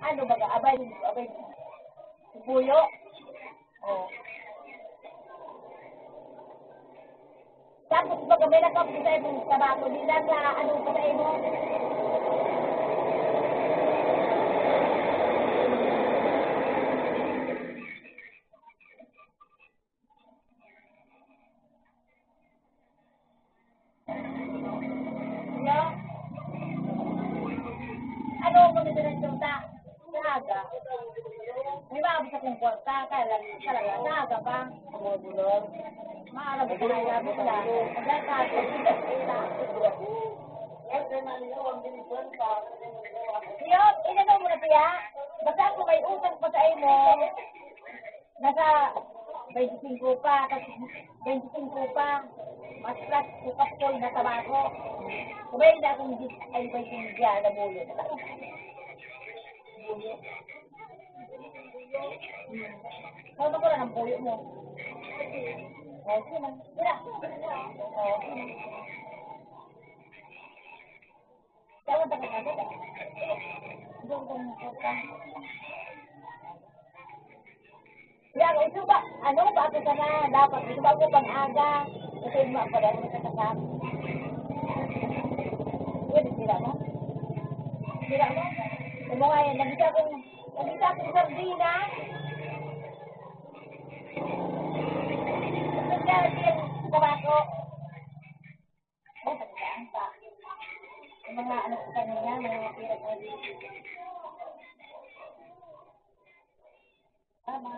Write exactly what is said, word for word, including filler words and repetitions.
Ano baga? Abay, abay. Puyo. Oh. Tapos baga may nakapos sa imong tabako, di lang sa ano pa sa imo. Hello? Ano ang maganda ng salita? Sa aga. May maabot akong kwarta, kaya lang, talaga, sa aga pa. Maarap ka na, yabot lang. Ang gata, yun, inano mo na siya? Basta ako may utang pa sa imo. Nasa twenty-five pa, tas twenty-five pa. Mas plus, upat ko, nasa bako. Sabay na akong di-, ay, twenty-five na bulo. Bulo. Hmm. Ano ko lang ang bulo mo? Okay na. Wala. Okay na. Tawag ako agad, ah. Doon ko magpunta. Yan, ito ba? Ano ba ako sana? Dapat, ito ba ako pang-aga? Kasi ma-, pala ako sa kasama. Pwede sira mo? Sira mo? Yung mga yan, nagisa akong, nagisa akong sardinas. Ito siya, ito yung tabako. Yung mga ano ko kanina, mga pira ko. Tama.